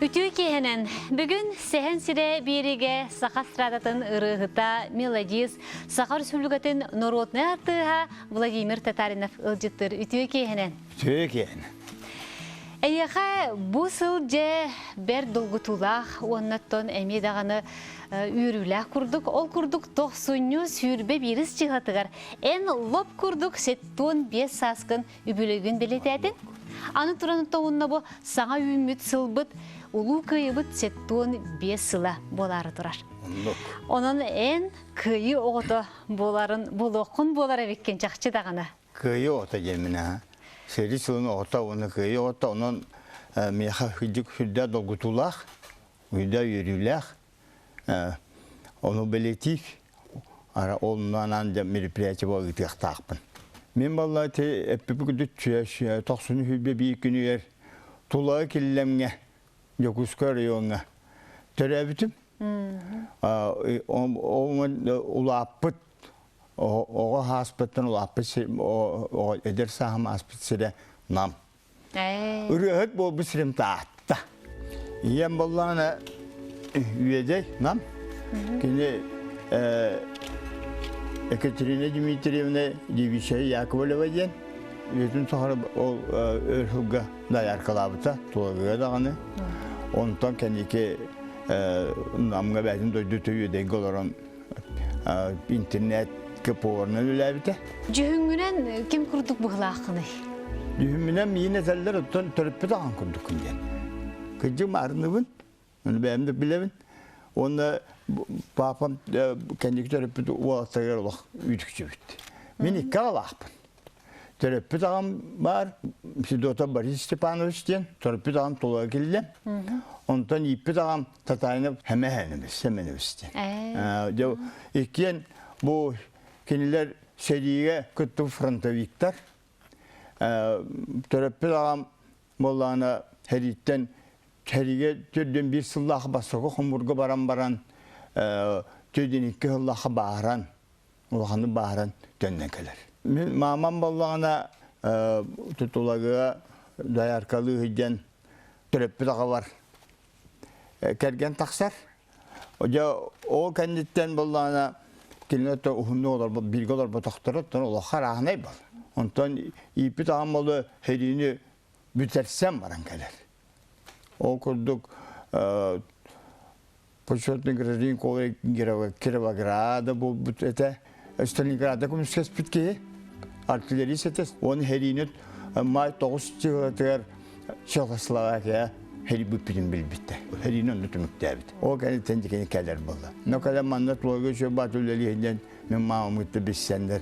Үтүө киэһэнэн! Бүгүн Сэһэн сирэ биэриигэ саха эстрадатын ырыаһыта, мелодист, Саха Өрөспүүбүлүкэтин норуотунай артыыһа Владимир Татаринов ыалдьыттыыр. Үтүө киэһэнэн! Үтүө киэһэнэн! Эйиэхэ бу сыл дьэ бэрт долгутуулаах уонна оттон эмиэ даҕаны үөрүүлээх курдук. Ол курдук тохсунньу 21 чыһатыгар эн лоп курдук 75 сааскын үбүлүгүн бэлиэтээтин. Аны туран тоҕунна бу саҥа үүммүт сылбыт Улуу Кыайыбыт 75 сыла буолаары турар. Онон эн кыайыы оҕото буоларын буолуоххун буолар эбиккин чахчы даҕаны. Кыайыы оҕото диэммин аха. Сэрии сылын оҕото уонна кыайыы оҕото онон миэхэ үрдүк сүрдээх долгутуулаах, үрдээх үөрүүлээх. Ону бэлиэтиир ара онно анаан дьэ мероприятие ыытыахтаахпын. Мин балла ити эппипи курдук тохсунньу сүүрбэ биир күнүгэр Тулаҕа Киллэмҥэ Дьокуускай оройуоҥҥа төрөөбүтүм. Улааппыт оҕо ааспыттан улааппыт эдэр сааһым ааспыт сирэ Нам. Ырыаһыт буолбут сирим Таатта. Ийэм буоллаҕына Үөдэй Нам. Кини Екатерина Дмитриевна Девичья Яковлева диэн үйэтин тухары ол өр сылга дояркалаабыта, Тулагыга даҕаны. Онтон кэнники Намҥа бэйэтин дойдута Үөдэйгэ олорон интернетке поварынан үлээбитэ. Дьүһүҥҥүнэн ким курдук быһылааххыный? Дьүһүммүнэн миин этэллэр, оттон төрөппүт аҕам курдуккун диэн. Кырдьык маарыныбын, ону бэйэм да билэбин. Уонна папам кэнники төрөппүт уолаттарыгар олох үтүкчүбүт. Мин икки аҕалаахпын. Төрөппүт аҕам баар, Федотов Борис Степанович диэн, төрөппүт аҕам Тулага киллэ. Онтон ииппит аҕам Татаринов Хэмэһэнэбис, Сэмэнэбис диэн. Дьэ, иккиэн бу кинилэр сэриигэ кыттыбыт фронтовиктар. Төрөппүт аҕам буоллаҕына сэрииттэн сэриигэ төрдүн биир сыллаах бастакы хомуурга баран баран төрдүн икки сыллаахха бааһыран улаханнык бааһыран төннөн кэлэр. Мин маамам буоллаҕына тутулагыга дояркалыы сылдьан төрөппүт аҕабар кэргэн тахсар. Дьэ ол кэнниттэн буоллаҕына кинилэр то уһуннук олорбут бииргэ олорботохторо оттон олоххо арааһынай буол. Онтон ииппит аҕам буолу сэриини бүтэрсэн баран кэлэр. Ол курдук почетный гражданин Кировограда буолбут этэ. Сталинграда көмүскэспит киһи артиллерист этэ. Оны сэриини май тоҕус чыһылатыгар Чехословакия хэрийбиппитин билбиттэр. Сэриини онно түмүктээбит. Ол кэнниттэн дикини кэлэр буолла. Но кэлэн манна Тулагы Чөбат үлэлиһинэн мин маамам кытта билсэннэр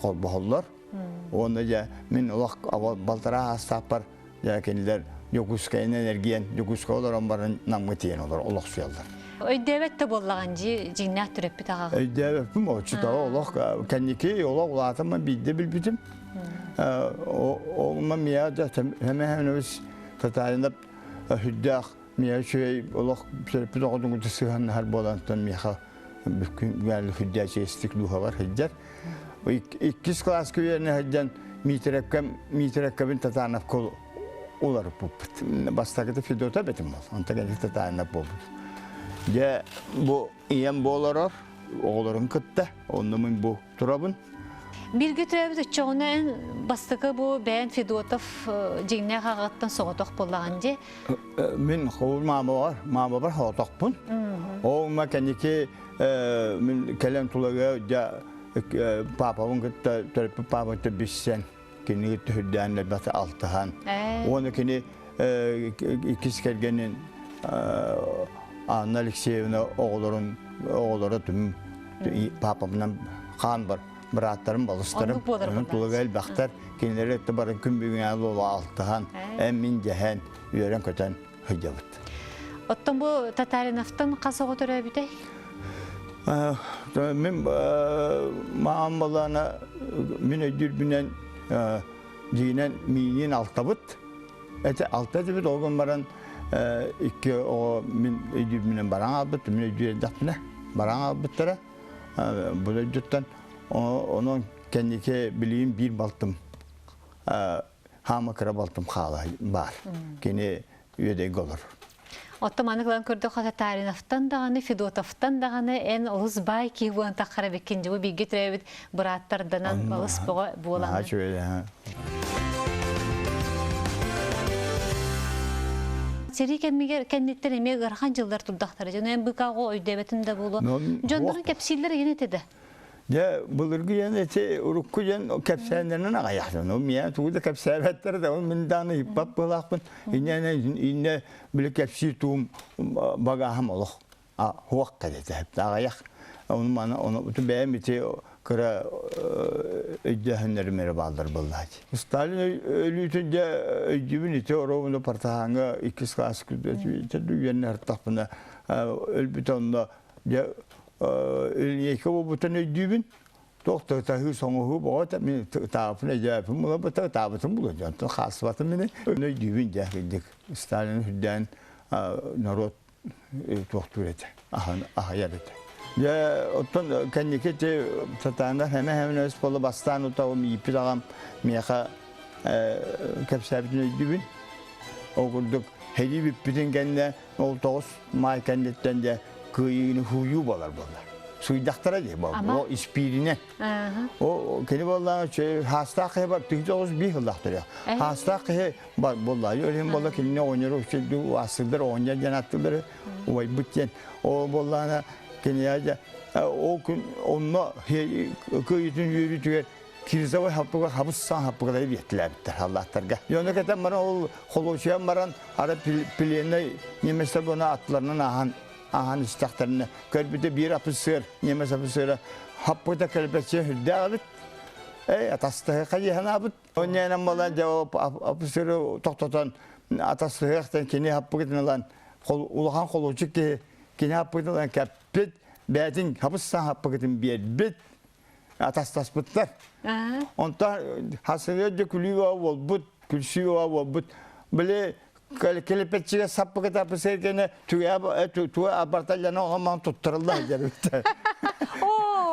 холбоһоллор. Уонна дьэ мин олох балтараа аастаахпар дьэ кинилэр Дьокуускайынан эргийэн Дьокуускай олорон баран Намҥа тиийэн олор олохсуйаллар. Өйдөөбөт да буоллаҕын дьи дьиҥнээх төрөппүт аҕаҕын. Өйдөөбөппүн оччотооҕу олох кэнники олох улаатаммын биирдэ билбитим. Оҕума миэхэ да Хэмэһэнэбис Татаринов сүрдээх миэхэ үчүгэй олох төрөппүт оҕотун кытта сыһыаннаһар буолантан миэхэ бүккүн сүрдээх чиэстик дууһабар сылдьар. Иккис кылааска үөрэнэ сылдьан Миитэрэпкэм Миитэрэпкэбин Татановка уларыппыппыт. Бастакыта Федотов этим ол, онтон кэнники Татаринов буолбут. Дьэ, бу ийэм бу олорор, оҕолорун кытта, онно мин бу турабын. Бииргэ төрөөбүт оччоҕуна эн бастакы бу бэйэн Федотов дьиҥнээх аҕаттан соҕотох буоллаҕын дии. Мин холбур маамабар, маамабар соҕотохпун. Ол ма кэнники мин кэлэн тулагы дьэ паапабын кытта төрөппүт паапам кытта билсэн кини кытта үрдээн элбэхтик алтыһан уонна кини иккис кэргэнин Анна Алексеевна оҕолорун оҕолоро түм паапамынан хаан бар бырааттарым балыстарым тулага элбэхтэр кинилэри өттө барын күн бүгүҥҥэ алтыһан эн мин дьэһэн үөрэн көтөн сылдьабыт. Оттон бу Татариновтан хас оҕо төрөөбүтэй? Мин маам балаана мин өйдүүрбүнэн дьиинэн миинин алтабыт. Эти алта этибит ол гынан баран икки оҕо мин өйдүүрбүнэн баран хаалбыт, мин өйдүүр эрдэхпинэ баран хаалбыттара. Бу дойдуттан онон кэнники билигин биир балтым хаама кыра балтым хаала баар. Кини үөдэйгэ олорор. Оттон маннык ылан көрдөххө Татариновтан даҕаны, Федотовтан даҕаны эн олус баай киһи буолан таххара эбиккин дьыбы бииргэ төрөөбүт бырааттарданан олус бөҕө буолаҥын. Сэрии кэмигэр кэнниттэн эмиэ ыарахан дьыллар турдахтара. Дьон эн быкааҕы өйдөөбөтүн да буолуо. Дьоннорун кэпсииллэр игин этэ да. Дьэ, былыргы дьон ити урукку дьон кэпсээннэринэн аҕайахтан. Ол миэхэ тугу да кэпсээбэттэр да, ол мин даҕаны ыйыппат быһыылаахпын. Инньэ иннэ били кэпсиир тугум багааһым олох суох кэлэтэ. Аҕыйах. Ону маны ону бэйэм ити кыра өйдөөһүннэрим эрэ бааллар буоллааччы. Сталин өлүүтүн дьэ өйдүүбүн ити оруобуна партаһааҥҥа иккис класс үөрэнэ сырыттахпына өлбүтэ онно Дьэ, линейка буолбутун өйдүүбүн. Туох да ытаһыы соҥоһуу боҕо мин ытаабыппын өйдөөбүппүн булабыта ытаабытым булуо дьонтон хаалсыбатым мини. Өйдүүбүн дьэ кырдьык Сталин үрдээн норуот туохтуур этэ, аһайар этэ. Дьэ, оттон кэнники ити сатааннар хэмэ-хэмэ өс буола бастаан утаҕым ииппит аҕам миэхэ кэпсээбитин өйдүүбүн. Ол курдук сэрии бүппүтүн кэннэ Ол тоҕус маай кэнниттэн дьэ кыайыыны хууйуу буолар буолла. Суйдахтара дии буолла. О испииринэн. О кини буолла хаастаах киһи бар түһү тоҕус биир сыллаах төрүөх. Хаастаах киһи бар буолла. Ол буолла кинини оҕонньору үчүгдүү аастырдар оҕонньор диэн аттылары убайбыт диэн. Ол буоллаана кинигэ дьэ ол күн онно кыайыытын үөрүүтүгэр кирзовой хаппыга хабыс саҥ хаппыгалары биэртилээбиттэр халлааттарга. Дьону кэтэн баран ол холуочуйан баран ара пленнай немецтэр буона аттыларынан ааһан ааһан истэхтэринэ көрбүтэ биир офицер немец офицера хаппыта кэлбэччи үрдээх эбит. Эй атастаһы хайыһанаабыт. Онньэнэн буолан дьэ офицеры тохтотон атастаһыахтан кини хаппыгытын ылан улахан холуочук киһи кини хаппыгытын ылан кэппит бэйэтин хабыс саҥ хаппыгытын биэрбит атастаспыттар. Онтон хасыгы дьэ күлүү буолбут, күлсүү буолбут. Били килипеччигэ саппыкы тапысыргene түгэ туа абарталлана оҕомон туттарылла дьэрбиттэр.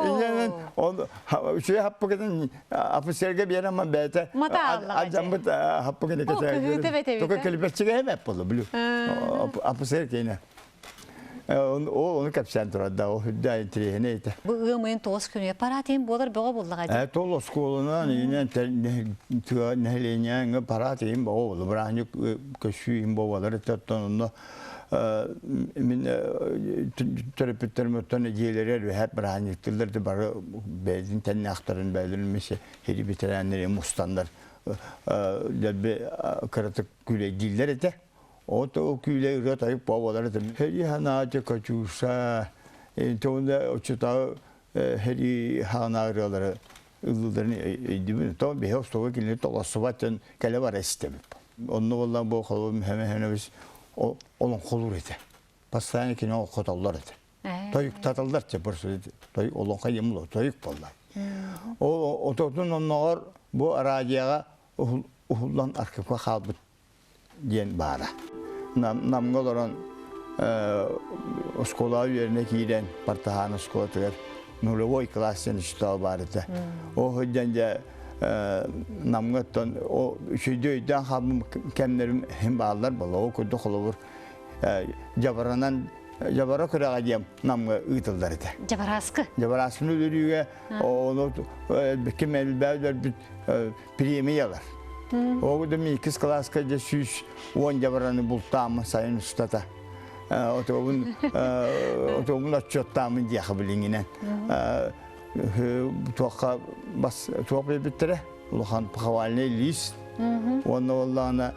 Иннэнэн ол үчүгэй хаппыкытын офицерга биэрэн ман бэйэтэ адьаммыт хаппыкыны кэтэ. Только килипеччигэ эмэп болу билю. Офицер кейне. Ол ону кэпсээн турар да, ол үрдэ интэриэһинэй этэ. Бу ыам ыйын тоҕус күнүгэр парад иһин буолар бөҕө буоллаҕа дии. Тол оскуоланан иинэн нэһилиэнньэҥҥэ парад иһин бөҕө буолла. Бырааһынньык көссүү иһин буолар этэ. Оттон онно мин төрөппүттэрим оттон дьиэлэригэр үһэт бырааһынньыктыыллар да бары бэйэтин тэннээхтэрин бэйэлэрин эмиэ сири бэтэрээннэри мустаннар дэлби кыратык күүлэйдииллэр этэ. От ол күүлэ ырыа тойук буолар этим. Хери ханаачы Катюша, интонда оччотооҕу хери хаана ырыалары ыллыыларын өйдүүбүн. То биһи остуолга кинилэри толорсубат дьон кэлэ бара истэбит. Онно буолла бу холум хэмэ-хэмэбис олоҥхолуур этэ. Постоянно кини олоҥхотоллор этэ. Тойуктаталлар чэ тойук олоҥхо диэн тойук буолла. Ол ототун онноҕор бу радиоҕа уһуллан архивка хаалбыт диэн баара. Намҥа олорон оскуолаҕа үөрэнэ киирэн Партаһаан оскуолатыгар нулевой класс диэн учуутал баар этэ. Ол сылдьан дьэ Намҥа оттон үчүгэйдик өйдөөн хаалбыт кэмнэрим иһин бааллар буолла. Ол курдук холобур дьабаранан дьабара күрэҕэ диэн Намҥа ыытыллар этэ. Дьабарааскы. Дьабарааскыны өлөрүүгэ ону ким элбэҕи өлөрбүт премиялар. Ол да иккис кылааска дьэ 110 дьабараны бултааммын сайын устата. Отобун отобун отчуоттааммын диэхэ билиҥинэн. Туохха бас туох биэрбиттэрэ улахан поховальный лист уонна буоллаҕына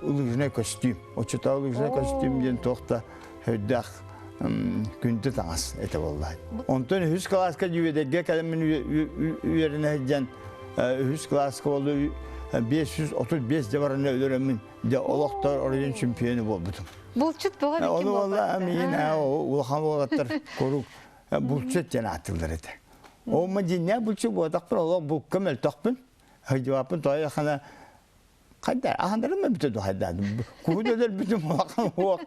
лыжный костюм. Оччотооҕу лыжный костюм диэн туох да өйдөөх күндү таҥас этэ буолла. Онтон үһүс кылааска Дьүөдэргэ кэлэммин үөрэнэ сылдьан үһүс кылааска буолла 535 дьабараны өлөрөммүн дьэ олохтор оройуон чемпиону буолбутум. Булчут бөҕө бикки Ону буолла миин улахан уолаттар куруук булчут диэн ааттыыллар этэ. Ол дьиннээх булчут буолтахпын олох булка мөлтөхпүн. Хыдьыбаппын тоойохана Хайда аһандарым эбитэ ду хайдаадым. Куһу да өлөрбүтүм улахан уох.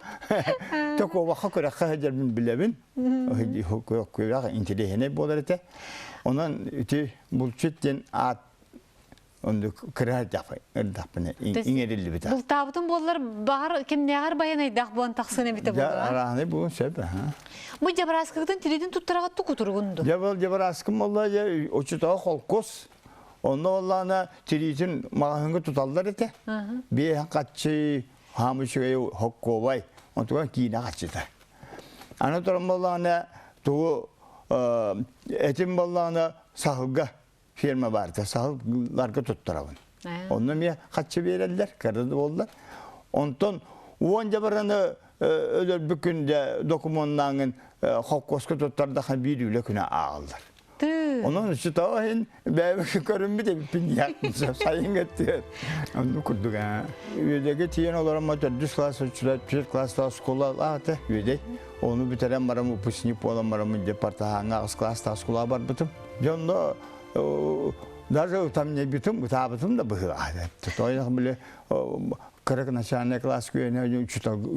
Токуобахха күрэххэ сылдьарбын билэбин. Күрэх интэриэһинэй буолар этэ. Онон ити булчут диэн аат Оннук кыра эрдэхпинэ иҥэриллибитэ. Бултаабытым буоллар баҕар кимнээҕэр байанайдаах буолан тахсын эбитэ буолуо. Арааһынай буолуон сөп. Бу дьабарааскыгытын тиритин туттараҕыт ту кутуругун ду? Дьэ бұл дьабарааскым болла дьэ очутоҕо холкуос. Онно боллаана тириитин маҕаһыҥҥа туталлар этэ. Биэһэн хаччы, хаам үчүгэй хоккуобай. Онтуган киинэ хаччыта. Аны туран боллаана тугу этим боллаана саһылга ферма баарта саһылларга туттарабын. Онно эмиэ хаччы биэрэллэр, кыра да буоллар. Онтон уон дьабараны өлөрбүт күндэ докумуоннааҥын холкуоска туттардаха биир үлэ күнэ ааҕыллар. Онон учутаҕа иһин бэйэбит көрүммүт эбиппин диэхпин сайын өттүгэр. Оннук курдук аа. Үөдэгэ тиийэн олороммо төрдүс класс учула түөрт класстаах оскуола аата Үөдэй. Ону бүтэрэн баран выпускник буолан бараммын департаһааҥҥа аҕыс класстаах оскуолаҕа барбытым. Дьэ онно даже утамньайбытым, ытаабытым да быһыылаах. Тоойох били кыра начальный класс күөнэ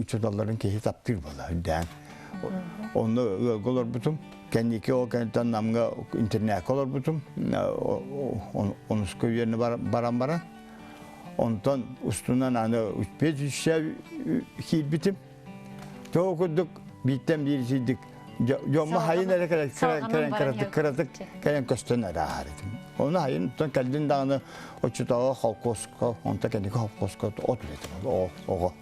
учууталларын киһи таптыыр буолла үрдээн. Онно ыалга олорбутум. Кэнники ол кэнниттэн Намҥа интернакка олорбутум. Онуска үөрэнэ баран баран. Онтон устунан аны педучилище киирбитим. Тоҕо курдук бииртэн биир сийдик дьоммо хайын эрэ кэлэн кыратык кыратык кэлэн көстөн эрэ ааһар этим. Ону хайын оттон кэллин даҕаны оччотооҕу холкуоска, онто кэнники холкуоска от үлэтэ оҕо.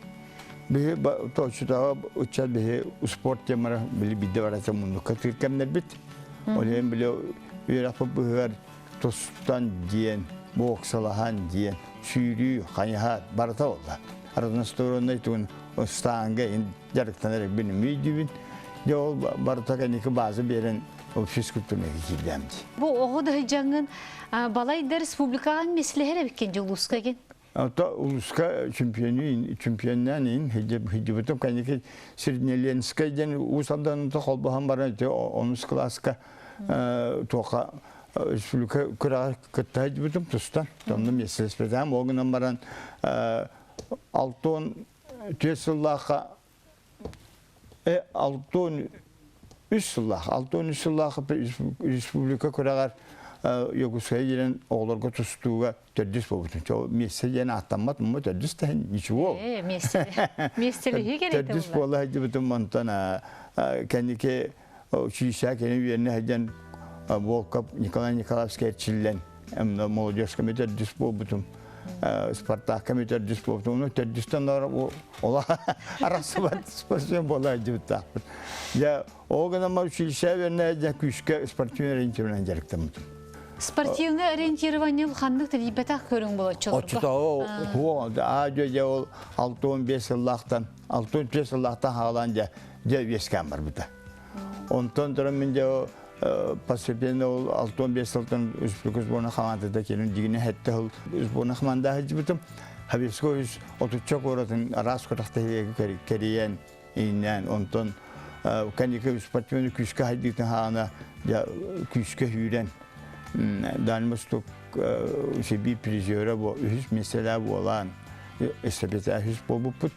Биһи оччотооҕу ыччат биһи спорт темара били биирдэ барата муннукка тыыр кэмнэрбит. Ол иһин били үөрэхпит быһыгар тустан диэн, боксалаһан диэн, сүүрүү, хайыһар барыта буолла. Разностороннай тугун ыстаанга дьарыктанар эрбин өйдүүбүн. Дьэ ол барыта кэнники база биэрэн ол физкультурнайга киирдэм дии. Бу оҕо да дьаҥын балайда республикаҕа мислэһэр эбиккин дьулууска гин. Ото улууска чемпиону чемпионнаан иһин хиддибытым кэнники Среднеленскэй диэн Уус Алданыта холбоһон баран ити онус кылааска туоха республика күрэҕэр кытта сылдьыбытым тустан. Онно миэстэлэспэтээм. Ол гынан баран 64 сыллаахха 63 сыллаах 63 сыллаах республика күрэҕэр Якутская диэн оҕолорго тустууга төрдүс буолбутум. Миэстэ диэн ааттаммат, мумма төрдүс тэһин ничего. Миэстэлэһии кэриэтэ Төрдүс буола сылдьыбытым, онтон кэнники училище кини үөрэнэ сылдьан Волков Николай Николаевич эрчиллэн молодежка төрдүс буолбутум. Спартакка төрдүс буолбутум. Ону төрдүстэн ола арахсыбат спортсмен буола сылдьыбыттаахпын. Дьэ, ол гынан училище үөрэнэ сылдьан күүскэ спортивный ориентированиенан дьарыктаммытым. Спортивное ориентирование ханнык тэрийбэтэх көрүҥ болоччуларга? Оччотооҕу аа дьэ ол 65 сыллаахтан 65 сыллаахтан хаалаан дьэ дьэ үөскээн барбыта. Онтон туран мин дьэ постепенно ол 65 сылтан республика сборная хамаандата кэлин дьигинэ сэттэ сыл сборная хамаанда сылдьыбытым. Хабирскай үс отучча куоратын араас күрэхтэһиигэ кэрийэн ииннээн онтон кэнники спортивный күүскэ хайдыытын хаана дьэ күүскэ сүүрэн Дальний Восток Сибиир призера үһүс миэстэлээх буолан эстафета үһүс буолбуппут.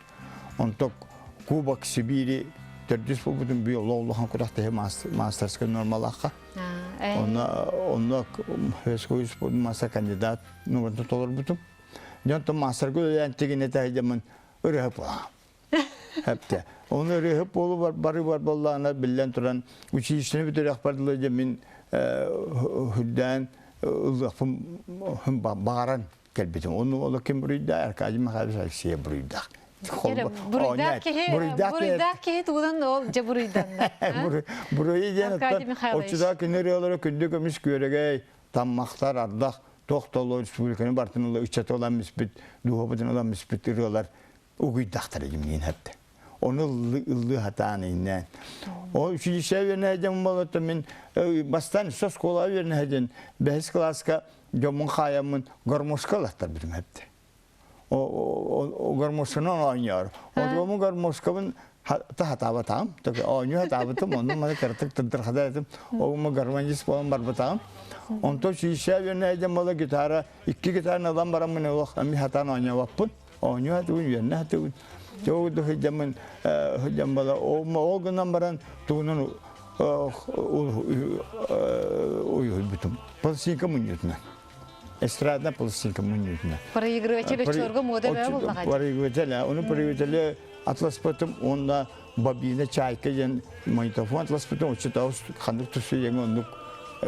Онтон Кубок Сибири төрдүс буолбутум бу олох улахан күрэхтэһи мастерскай нормалаахха. Онно онно Хвеской мастер кандидат номерын толорбутум. Дьон онтон мастерга үлэлээн тигинэ таһыйдаммын ырыа буолаам. Хэпте. Оны ырыаһыт буолу бары бар буоллаҕына биллэн туран училищены бүтэрэх дылы дьэ мин үрдээн ыллыахпын баҕаран кэлбитим. Оны ол ким буруйдаах? Аркадий Михайлович Алексеев буруйдаах. Буруйдаах киһи буруйдаах киһи тугунан ол дьэ буруйданна. Буруйу диэн оччотоо күн ырыалары күндү көмүс күөрэгэй, таммахтар, ардах, туох толло республиканы бартын ыла ыччаты ылан испит, дууһабытын ылан испит ырыалар угуйдахтара димниин хэпте. Ону ыллыы хатаан иннээн. Ол училище үөрэнэ болото мин бастан школа үөрэнэ бэһис класска дьоммун хаайаммын гармошка ылаттарбытым хэпте. Гармошканан оонньоор. Отуому гармошкабын та хатаабатаам. Оонньуу хатаабытым, онну маны кыратык тырдырхада этим. Оума гармонист болан барбатаам. Онто училище үөрэнэ бола гитара, икки гитараны ылан бараммын олох ами хатаан оонньообаппын. Оонньуу хатыбын, үөрэнэ хатыбын. Дьэ сылдьаммын сылдьан бала ол гынан баран тугунан уйуһуйбутум. Пластинка мунньутунан. Эстрадная пластинка мунньуутуна. Проигрыватель оччолорго муода бөҕө буоллаҕа дии. Проигрыватель, ону проигрыватели атласпытым уонна бобина чайка диэн магнитофон атласпытым оччотооҕу ханнык тусуйаҥа оннук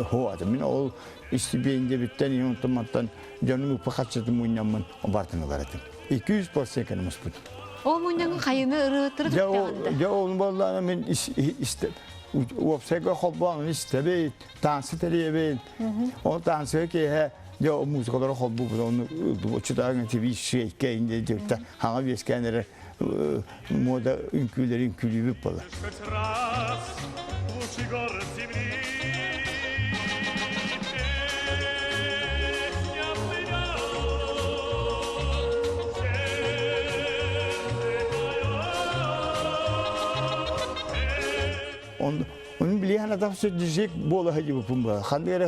хуата. Мин ол истипиэндийэбиттэн иһин онтон мантан дьонум уппа хаччытын мунньаммын бартын ылар этим. 200 пластинканы муспутум. Ол мунньаҥы хайыны ырыаттары Дьэ ол буоллаҕына мин уопсайга холбоон истэбит, таансы тэрийэбит. Ол таансыга киэһэ дьэ музыкалары холбуубут ону оччотооҕу TV шейке инде диэбитэ хаҥа үөскээн эрэр муода үҥкүүлэри үҥкүүлүүбүт буолар. Лучший город земли. Песня плывет, Он Onun билиһэн атах сөддүсек буола сылдьыбыппын була. Ханнык эрэ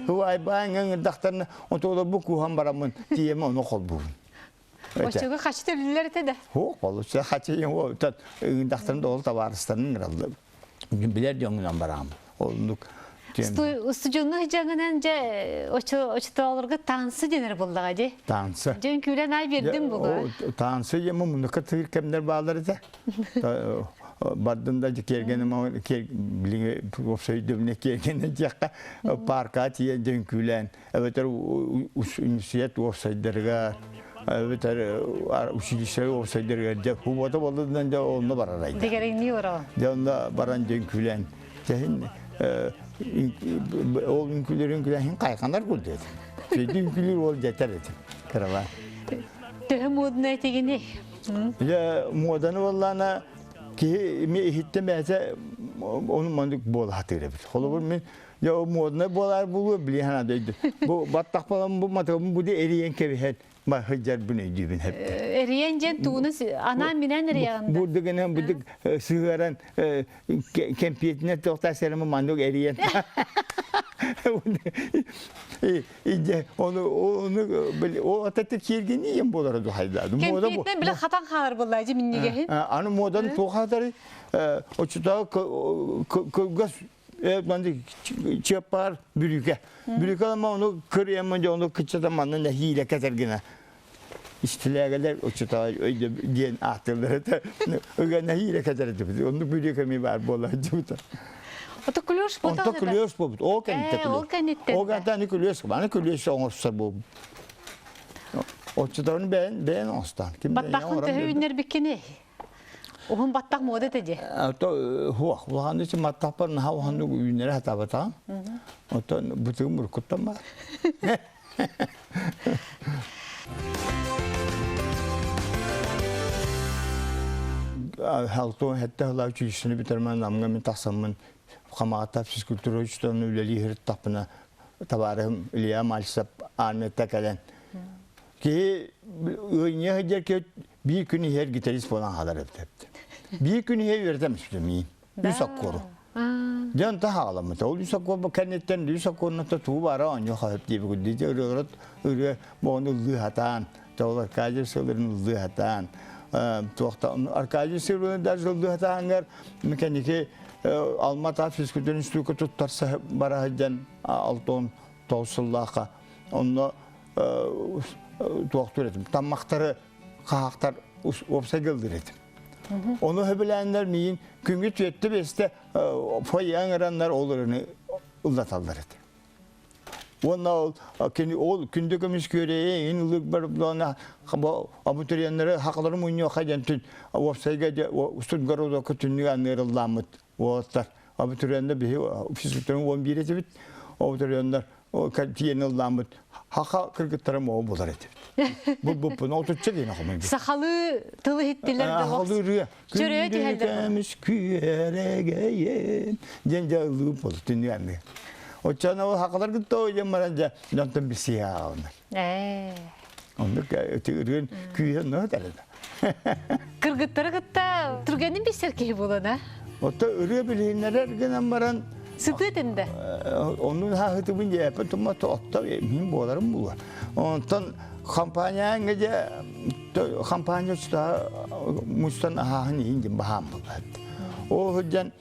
хуайбаан ыңырдахтарына отоолорбу кууһан бараммын тиийэмэ ону холбуубун. Оччого хачы төлүллэр этэ да? Хуох болучча хачы ыңырдахтарын да ол табаарыстарын ыңыраллар. Билэр дьоҥунан бараам. Оннук Устудьуоннук дьаҥынан дьэ оччотоолорго таансы дэнэр буоллаҕа дии. Таансы. Дьэ үҥкүүлэн аай биэрдим буга. Таансы диэн муннукка тыыр кэмнэр бааллар этэ. Бардым да киэргэним билиҥи уопсай өйдөбүнэ киэргэнэ диэххэ паркаҕа тиийэн дьэ үҥкүүлээн эбэтэр университет уопсайдарыгар эбэтэр училище уопсайдарыгар дьэ суббота буоллунан дьэ онно барар айда. Дигэриннии бараҕын. Дьэ онно баран дьэ үҥкүүлээн Тэһин ол үҥкүүлэр үҥкүүлэһин хайханар курдук этим. Сөйдү үҥкүүлүүр уол дьэтэр этим кыралаан. Төһө муодунай этигиний? Дьэ муоданы буоллаана киһи эмиэ иһиттэн бэйэтэ ону маннык буола сатыыр эбит. Холобур мин дьэ муодунай буолаар буолуо билиэ санаада өйдө. Бу баттахпалам бу матыгым бу эрийэн кэбиһэн сылдьарбын өйдүүбүн хэппэ. Эрийэн диэн тууну анаан-минээн эрийэҕин да? Бурдугунан бурдук сыһыаран кэмпиэтинэн туохтаа сэрэмэ маннык эрийэн Идэ ону ону ол ататы киэргэнийэн буолара духайда. Кэмпиэтинэн биле хатан хаалар буолла дьи минньигэһин. Аны модан туохатары очутаа кылгас маннык чыаппаар бүрүүкэ. Бүрүүкэ ама ону кырыйаммын дьэ ону кыччата манна нэһиилэ кэтэр гына. Истилээгэлэр оччотоо өйдө диэн ааттыыллар этэ. Ыга нэһиилэ кэтэр этибит. Оннук бүрүүкэ эмиэ баар буола сылдьыбыта. Ото күлүөс Онто күлүөс буолбут. Ол кэнниттэн Ол кэнниттэн. Ол кэнниттэн күлүөс. Аны күлүөс оҥорсор буолбут. Оччотоҕун бэйэн бэйэн оҥостон. Баттаххын төһө үүннэрбиккиний? Уһун баттах муода этэ дии. То хуох, улахан үчүн маттахпар наһаа улаханнык үүннэрэ сатаабатаҕым. Оттон бытыгым уруккуттан баар. Халтуон хэтте хылаа училищены бүтэрмэн намҥа мин тахсаммын Хамаҕатта физкультура учууталын үлэлии сырыттахпына табаарыһым Илья Мальцев армията кэлэн киһи ыанньа сылдьар киһи Биир күн иһэр гитарист буолан хаалар эбит. Биир күн иһэ үөрэтэн бүттүм Үс оккуору. Дьон онто хаҕаламмыта. Ол үс оккуор кэнниттэн үс оккуорунан туу баара оонньуу хаһып диэбит дии ырыалара ырыа моҕону ыллыы сатаан, ол Аркадий сылырын ыллыы сатаан, туохта Аркадий сылырын даже ыллыы сатааҥҥар кэнники Алма-Ата физкультура институтка туттарса бара сылдьан 69 сыллаахха онно туохтуур этим таммахтары хаһаактар уопсайга ыллыыр этим. Ону сөбүлээннэр миин күҥҥү түөттэ биэстэ фойе ыҥыраннар ол ырыаны ыллаталлар этэ. Уонна ол кини ол күндү көмүс күөрэйэ иҥин ылык барбылана абитуриеннары хакалары мунньуоха диэн түн уопсайга студгородокка түннүк анныырылламмыт уолаттар абитуриеннар биһи физкультураны 11 этибит абитуриеннар тиийэн ыллааммыт хаха кыргыттара моҕо булар этибит. Булбуппун отучча диэн хомуйбут. Сахалыы тыл иһиттилэр да Сахалыы ырыа. Чөрөйө түһэллэр. Көмүс күөрэгэйин диэн дьэ ыллыы болу түннүгэнни. Оччоно ол хакалар кытта ойон баран дьэ дьонтон билсиһэ аҕалынар. Ээ. Оннук ырыын күүһэ нөт эрэ. Кыргыттары кытта түргэнин билсэр киһи буолан а? Отто ырыа билиһиннэрэр гынан баран Сытыы этинде. Оннун хаһытыбын дьээппэ тумма отто мин буоларым буолар. Онтон компанияҥа дьэ компания мустан аһааһын иһин дьин баһаам буолар. Ол сылдьан.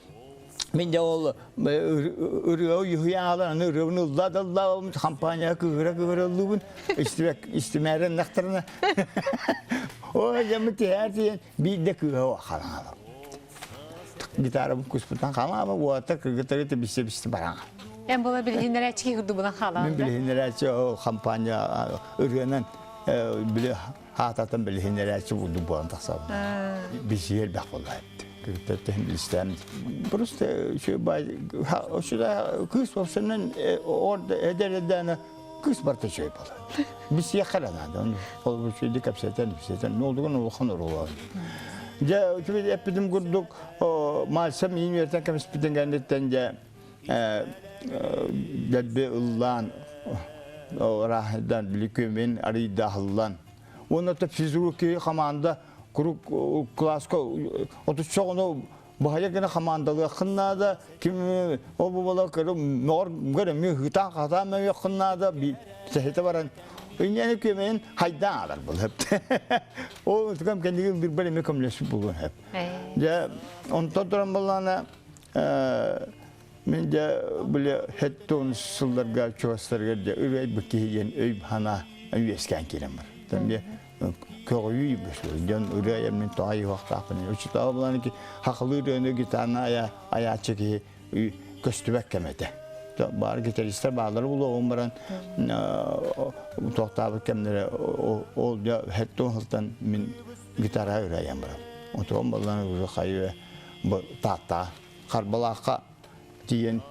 Мин дьэ ол ырыа уйуһуйаалар аны ырыабын ыллаа да ыллаабын хампаанньаҕа кыыһыра кыыһыра ыллыыбын истимээрэн нахтарына ой дьэ тиһээр тиийэн биирдэ кыыһа хараҥалар гитарабын куспутан хамаама уота кыргыттары биссе бисте бараҥа Эн була билиһиннэрээччи курдубунан хаалаҕын Мин билиһиннэрээччи ол хампаанньа ырыанан били хаататын билиһиннэрээччи курдук буолан тахсабын. Бисиһи элбэх буолла Кыргыттар билистээн. Просто сюда кыыс вовсенен эдэр эдээнэ кыыс барта үчүгэй буолар. Бисиэххэ эрэ наада. Ол үчүгэйдик кэпсэтэн, кэпсэтэн, нолдугун улахан оруолу. Дьэ, эппитим курдук, Мальса миин үөртэн кэмиспитин кэнниттэн дьэ дэлби ыллаан ырааһырдан били күөмүн арыйдааһыллан уонна то физруки хамаанда курук класска отучча оҕону баһайа гына хамаандалыаххын наада ким ол буола көрө мөҕөр көрө эмиэ ыытаан хатаан мөҕүөххүн наада сэһитэ баран инньэни күөмэйин хайдаан алар был ол түгэн кэнниги ылдырбар эмиэ көмөлөспүт буолуон сөп дьэ онтон туран буоллаҕына Мин дьэ били хэттон сылларга чугастарыгар дьэ ырыайбыт киһи диэн өй санаа үөскээн киирэн бар. Тэмде көҕүйүү дьон ырыа мин тоҕо айыахтаахпын. Учутаа булан ки хахылыы ырыаны гитарна ая аяаччы киһи көстүбэт кэмэтэ. Баар гитаристар баалары булуоҕун баран туохтаабыт кэмнэрэ ол дьэ хэттон сылтан мин гитара ырыайан барам. Отуон баллан уже хайы Тааттаҕа Харбалаахха тиийэн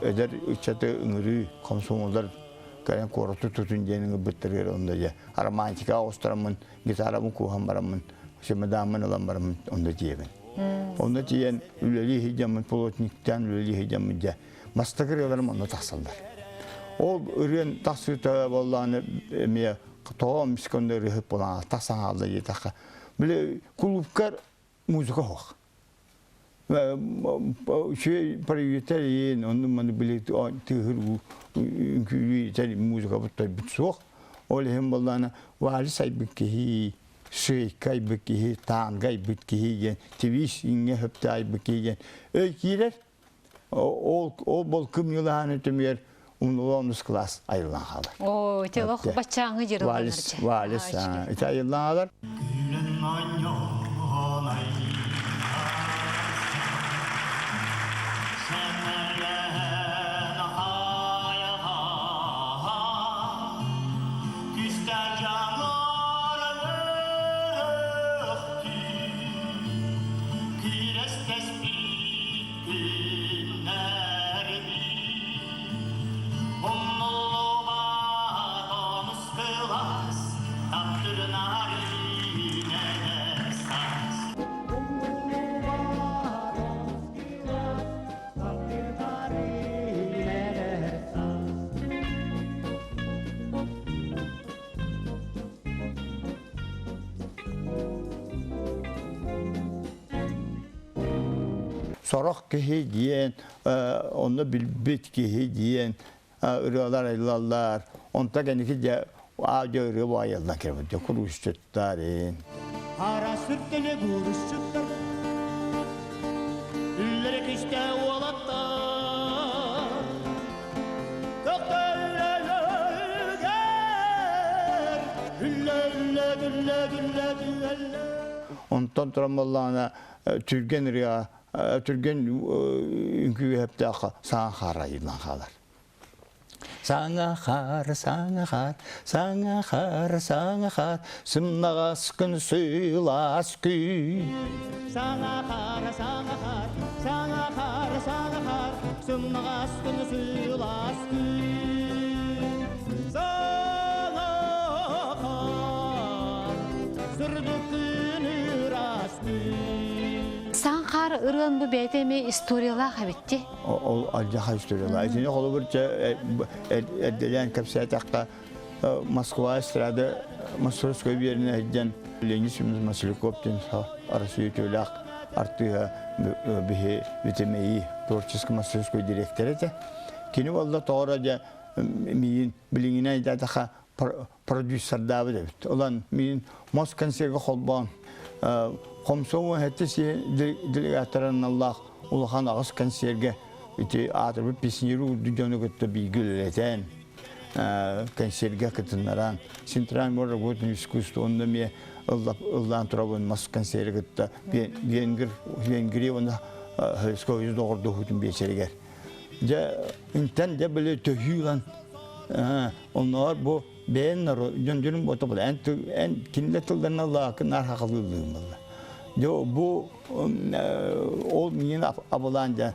эдэр ыччаты ыҥырыы комсомоллар кэлэн куораты тутун диэн ыҥырбыттарыгар онно дьэ романтика оҕустараммын гитарабын кууһан бараммын чемодааммын ылан бараммын онно тиийэбин. Онно тиийэн үлэлии сылдьаммын плотниктаан үлэлии сылдьаммын дьэ бастакы ырыаларым онно тахсаллар. Ол ырыан тахсыыта буоллаҕына эмиэ тоҕо эмискэ онно ырыаһыт буолан тахсан хаалла диэтэххэ били кулуупкар музыка суох. Үчүгэй проявитель онну маны били тыыһыр үҥкүүлүү музыкабыт тойбут суох. Ол иһин буоллаана вальс айбыт киһи, шейка айбыт киһи, танго айбыт киһи диэн, твист иҥҥэ хөптө айбыт киһи диэн өй киирэр. Ол ол бол кымньылаһаны түмүгэр умнулуонус класс айыллан хаалар. Оо, ити олох баччааҥы дьырылланар. Вальс, вальс, ити айыллан хаалар. Сорох киһи диэн, онно билбит киһи диэн ырыалар айыллаллар. Онто кэнники дьэ аадьа ырыа бу айыллан кэлбит дьэ куруусчуттар ин. Ара сүртэлэ куруусчуттар Үллэри кистэ уолаттар Көктөллөлгөр Үллэ үллэ үллэ үллэ үллэ Онтон туран буоллаҕына түргэн ырыа түргэн үҥкүүһэптээх саҥа хаар айыллан хаалар. Саҥа хаар, саҥа хаар, саҥа хаар, саҥа хаар, сымнаҕас күн сылаас күн. Саҥа хаар, саҥа хаар, саҥа хаар, саҥа хаар, сымнаҕас күн сылаас күн. Саҥа хаар, сырдык күн ыраас күн. Саҥхаар ырыан бу бэйэтэ эмиэ историялаах эбитти. Ол алдьархай историялаах. Итини холобур эрдэлээн кэпсээтэххэ Москва эстрада Московскай биэринэ сылдьан Леонид Семенович Масляков диэн Россия үтүөлээх артыыһа биһи ВТМИ творческий мастерской директор этэ. Кини буолла тоҕо дьэ миин билиҥинэн айдаатаха продюсердаабыт эбит. Улан миин Москонсерга холбоон комсомол хэттэ делегаттарынан аллаах. улахан аҕыс кэнсиэргэ ити аатырбыт песнир урду дьону кытта бииргэ үлэлэтэн, кэнсиэргэ кытыннаран, Центральный работный искусство онно эмиэ ыллаан турабын мас кэнсиэри кытта Венгр Венгрия уонна Союз доҕордоһуутун биэчэригэр. Дьэ, интэн дьэ били төһүү ылан онноор бу бэйэн народ дьон дьонум бото була эн эн кинилэр тылларына лаакы наар хахалыыллыым буолла. Дьэ бу ол миин абылаан дьэ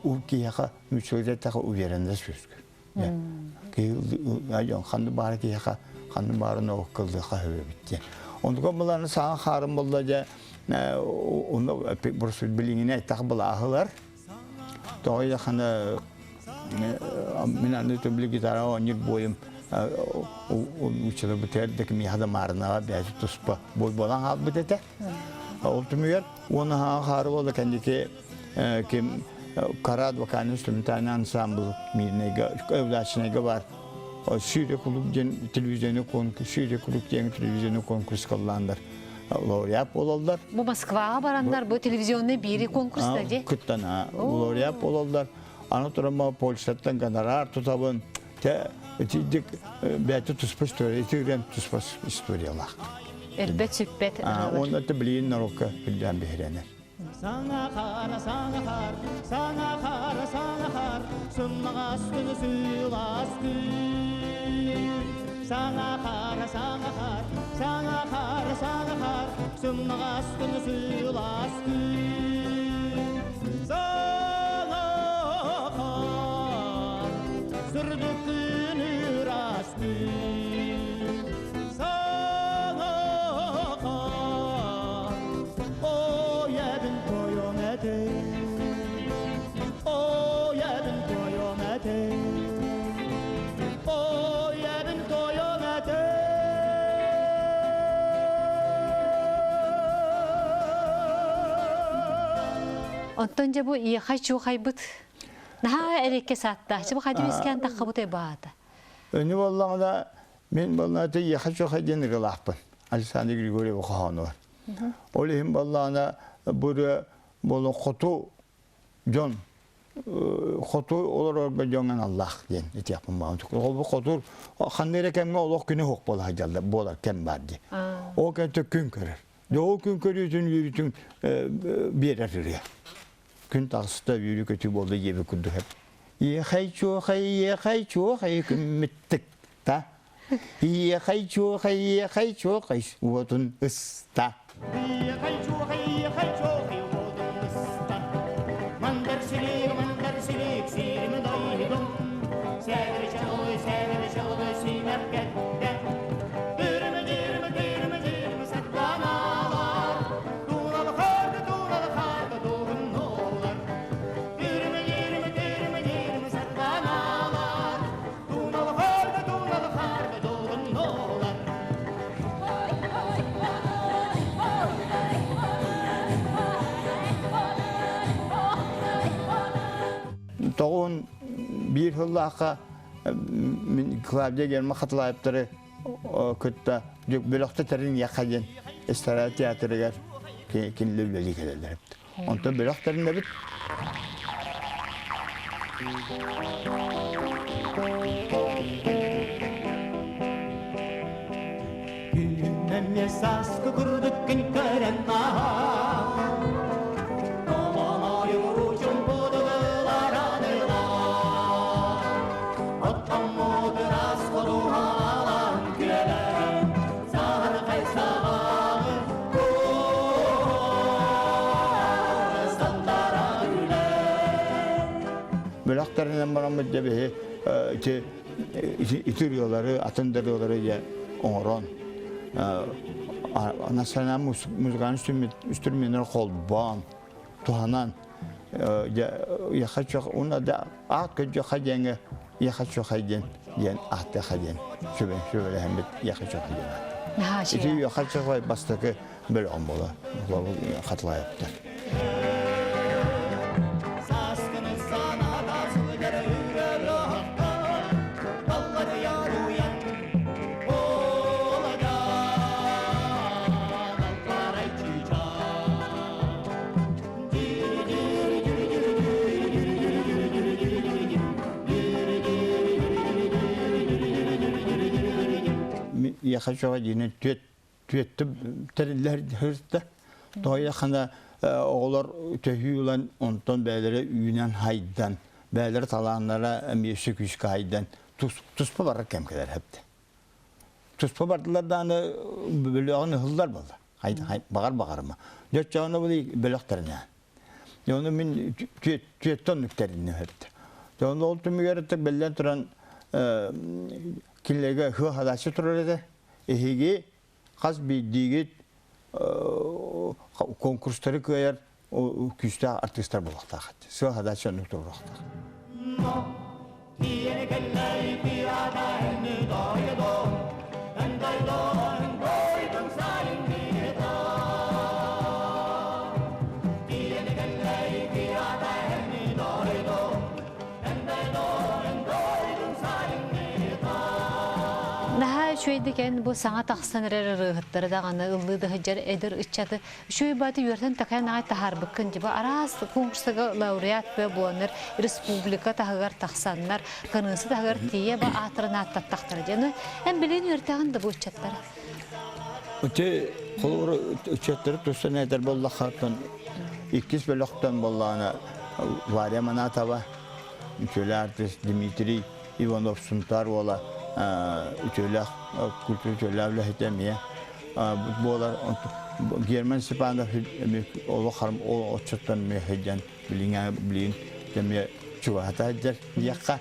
у киһиэхэ мүччүгүтэхэ уверенность үөскүүр. Киһи ханны баара киһиэхэ ханны баара норуокка ыллыахха сөбөбүт диэн. Онтука былааны саҥа хаарым буолла дьэ онно билиҥҥинэ этэх былааһылар Тоҕо диэххинэ мин аны төбүлү гитара оонньуур буойум училыбытыгар да кимиэхэ да маарынаҕа бэйэтэ туспа буой буолан хаалбыт этэ. Ол түмүгэр уон аһаҕа хаары буолла кэнники ким Карат вокальный инструментальный ансамбл Мирнэйгэ Удачнайга баар Сүүрэ кулууп диэн телевизионный конкурс Сүүрэ кулууп диэн телевизионный конкурс кыллаандар лауреат буолаллар. Бу Москваҕа бараннар бу телевизионный биири конкурста дии? Кыттан лауреат буолаллар. Аны туран Польшаттан гонорар тутабын. Те итидик бэйэтэ туспа история, итигирэн туспа историялаах. Өлбөт сүппэт. Уонна это билигин народка билдээн биһирэнэр. Саҥа хара, саҥа хар, саҥа хара, саҥа хар, сымнаҕас күнү сылаас күн. Саҥа хара, саҥа хар, саҥа хара, саҥа хар, сымнаҕас күнү сылаас күн. Саҥа хар, сырдык күн ыраас күн. Саҥа хар, Ойабын тойон этэ, ойабын тойон этэ, ойабын тойон этэ. Онтон дьэ бу иэхай чуохайбыт наһаа эрэкке сааттааччы бу хадьы үскээн таххабыт баата. Өнү боллаҕына мин боллаҕына иэхэ чуохай диэн ырылаахпын. Александр Григорьев хоһоонугар. Ол иһин буоллаҕына бу ырыа буолан хоту дьон хоту олорорго дьоҥ аналлаах диэн этиэхпин баҕарабын. Ол бу хоту ханна эрэ кэмҥэ олох күнэ суох буола сылдьаллар буолар кэм баар дии. Ол кэнтэ күн көрөр. Дьэ ол күн көрүүтүн үөрүүтүн биэрэр ырыа. Күн таҕыста үөрүү көтүү буолла диэбит курдук. Иэхэй-чуохай, иэхэй-чуохай күммүт тыкта. Иэхэй-чуохай, иэхэй-чуохай уотун ыста. Иэхэй-чуохай, иэхэй-чуохай уотун ыста. Мандар силик, мандар силик, сирими дойдум. Сээдэр чалый, сээдэр чалый, симэх кэттэ. Дырымы, дырымы, дырымы, дырымы саттаналар. Тууналы харды, тууналы харды, туһуннулар. Дырымы, дырымы, дырымы, дырымы саттаналар. Тууналы харды, тууналы харды, туһуннулар. Тоҕун биир сыллаахха мин Клавдия Герман Хатылаевтары кытта бөлөхтө тэриниэххэ диэн эстрада театрыгар кинилэр үлэлии кэлэллэр. Онтон бөлөх тэринэбит. Күннэммэ сааскы курдук күн көрөн ааһар. Толоойу чумпудуларан ылар. Оттоммут ыраас ходуһалаан күөлэн, саһархай саҕаҕы куорастантара үлэн. Бөлөхтөрүнэн бараммыт дьэ биһи ити ити ырыалары, атын да ырыалары дьэ оҥорон национальный музыкальный инструменнары холбоон туһанан я хочу уна да аат көдьөхө диэҥҥэ я хочу диэн диэн ааттыаха диэн сүбэ сүбэлэһэммит я хочу диэн аат ити я хочу бастакы бөлөҕүм буола хатылаайыптар. Сааскыны санаата сылдьар үрэр далларыйа уйан оладан алларай чыычаах. яха чоға диэн түөт түөттү тэриллэр хырта. Тоя хана оҕолор төһүү ылан онтон бээлэрэ үүнэн хайдан, бээлэр талааннара эмиэ өссө күүскэ хайдан туспа барар кэм кэлэр хэпте. Туспа бардылар дааны бөлөҕүн ыһыллар буолла. Баҕар баҕарыма. Дьоччоҕуна бу бөлөхтөрүнэ. Оны мин түөттөн нүктэринне хэпте. Оны ол түмүгэр бэллэн туран кинилерге хыа хадачы турар этэ. Эһиги хас биирдиигит конкурстары кыайар күүстээх артыыстар буолуохтаах. Сыа хадачы оннук туруохтаах. Наһаа үчүгэйдик эн бу саҥа тахсан эрэр ырыаһыттары даҕаны ыллыы да сылдьар эдэр ыччаты үчүгэй бааты үөртэн такайан аҕай таһаарбыккын дьиба араас конкурсага лауреат бө буоланнар республика таһыгар тахсаннар кыныысы таһыгар тиийэ ба аатырын ааттаттахтара дьэ эн билигин үөртэҕин да бу ыччаттара. Ити холобур ыччаттары тустан этэр буоллаххаттан иккис бөлөхтөн буоллаҕына Варя Манатова, үтүөлээх артист Дмитрий Иванов Сунтаар уола үтүөлээх культура үтүөлээх үлэһитэ эмиэ буолар. Герман Степанов олох оччоттон эмиэ сылдьан билиҥҥэ билигин эмиэ чугаһата сылдьар диэххэ.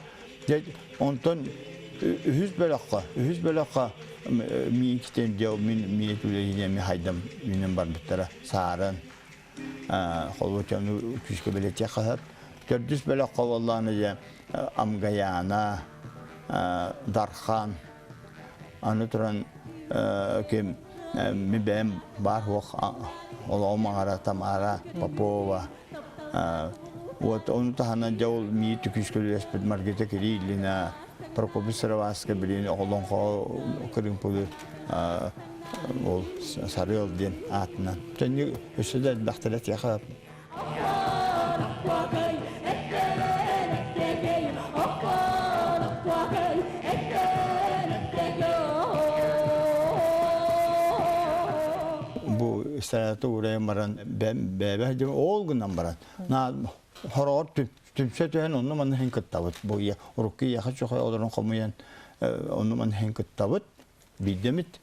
Онтон үһүс бөлөххө, үһүс бөлөххө миин китен дьэ мин миин үлэлиин эми хайдам үүнэн барбыттара саарын холуочаны күүскэ бэлэтиэх хаһыат. Төрдүс бөлөххө буоллаҕына дьэ Амгаяна, Дархан, аны туран ким ми бэйэм баар суох олоҕум аҥара Тамара Попова. Вот ону таһынан дьэ ол мии түкүүскэ үлэлэспит Маргарита Кириллина, Прокопий Сыроватскай билигин олоҥхо кырыымпылыыр ол Сарыал диэн аатынан. Төннү өссө да элбэхтэрэ тиэхэ. Бу эстрада уурайан баран бэбэ ол гынан баран хороҕор түмсэ түһэн онну манна хин кыттабыт. Бу урукку яха чохой олорон хомуйан онну манна хин кыттабыт. Биирдэмит.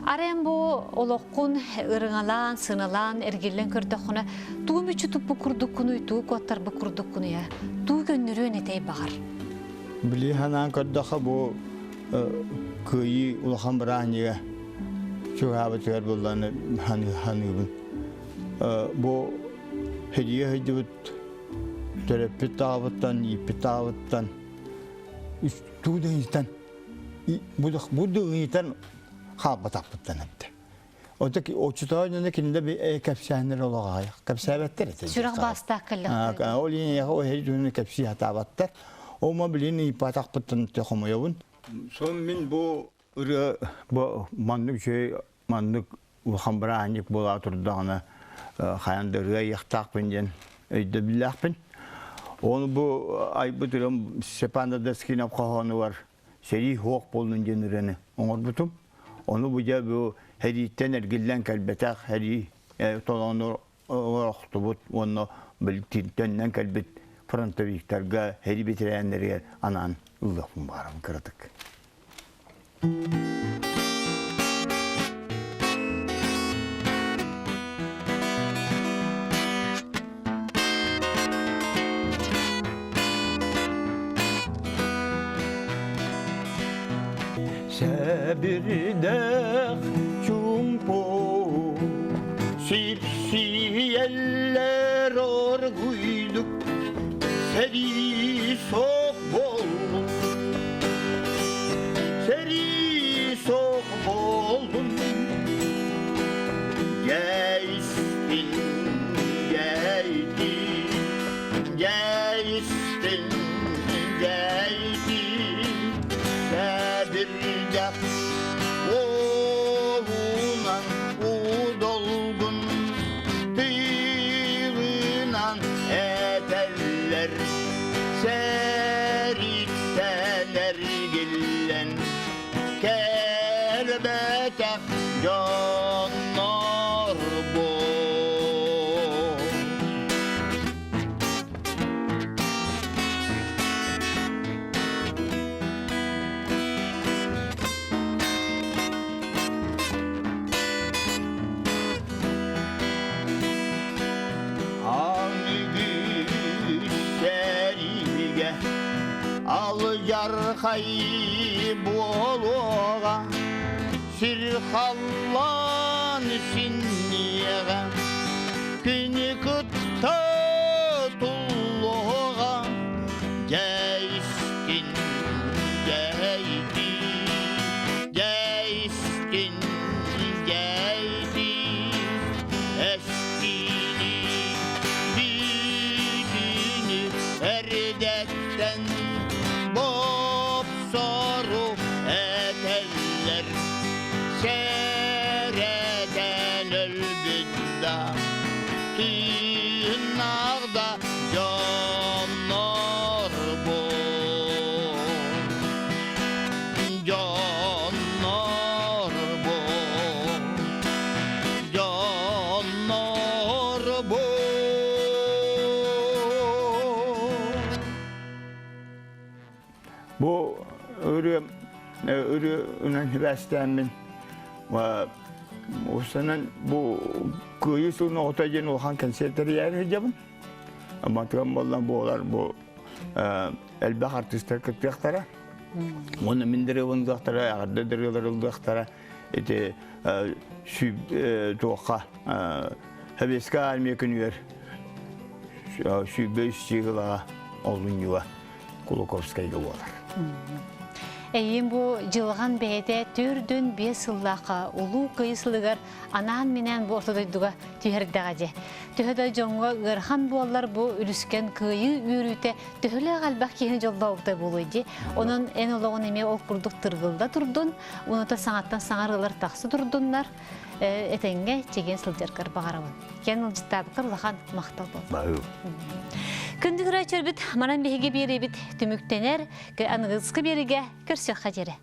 Арен бу олоххун ырыҥалаан, сыналаан, эргиллэн көрдөххүнэ, туу мүччү туппу курдуккунуй, туу куоттарбы курдуккунуй, туу көннөрүөн этэй баҕар. Били ханаан көрдөхө бу кыайыы улахан бырааһынньыга чугаһаабытыгар булланы ханыыбын. Бу хедие сылдьыбыт төрөппүт таабыттан, ииппит таабыттан туу да ыйытан бу да ыйытан хаалбатахпыттан эбитэ. Очутоо дьоно кинилэр кэпсээннэр олоҕо кэпсээбэттэр этэ. Сүрэх баастаах кэллэхтэр. Ол иһин ол иһин кэпсии сатаабаттар. Ома билин ыйпатахпыттан хомойобун. Сон мин бу ырыа бу маннык үчүгэй маннык улахан бырааһынньык буола турдаҕына хайан да ырыа айыахтаахпын диэн өйдөбүллээхпин. Ону бу айбыт ырыам Степан Дадаскинов хоһоонугар сэрии суох буоллун диэн ырыаны оҥорбутум. Ону бу дьэ бу сэрииттэн эргиллэн кэлбэтэх сэрии толоону охтубут уонна төннөн кэлбит фронтовиктарга, сэрии бэтэрээннэригэр анаан ыллыахпын баҕарабын кыратык. Сэбирдэх чуумпу сипсийэллэр оргуйдук сэрии суох буоллун сэрии суох буоллун дьэ истин дьэ дьэ истин дьэ сэбирдэх уолунан удолгун тыылынан этэллэр. Эргиллэн кэлбэтэх дьоннор бу. Аныгы Алдьархай буолуоҕа, сир халлаан синниэҕэ, күнү кытта туллуоҕа, дьэйискин дьэйдии, дьэйискин дьэйдии, эстиини бүтүнү эрдэттэн бопсору этэллэр сэрэтэн өлбүт да тыыннаах да дьоннор бу дьоннор бу дьоннор бу Бу ырыа ырыанан сибээстээммин Устанан бу Кыайыы сылын оҕото диэн улахан концерт тэрийээри сылдьабын. Матыган буоллан буолар бу элбэх артыыстар кыттыахтара. Уонна мин дырыабын ылыахтара, эҕэрдэ дырыалар ылыахтара. Ити туохха Советская армия күнүгэр 103 сыылаҕа олунньуга Кулаковскайга буолар. Эйиин бу дьылҕан бэйэтэ төрдүн биэс сыллаахха улуу кыйы сылыгар анаан-минээн бу орто дойдуга түһэрдэҕэ дьэ. Төһө да дьоҥҥо ыарахан буоллар бу үлүскэн кыайыы үөрүүтэ төһөлөөх элбэх киһини дьоллообута буолуой дии. Онон эн олоҕун эмиэ ол курдук тыргылда турдун, уната саҥаттан саҥарыылар тахса турдуннар, этэҥҥэ чэгиэн сылдьаргар баҕарабын. Кэн ылдьыттаабыккар улахан махтал буолла. Күндү көрөөччүлэрбит, манан биһиги биэриибит түмүктэнэр, аныгыскы биэриигэ көрсүөххэ диэри.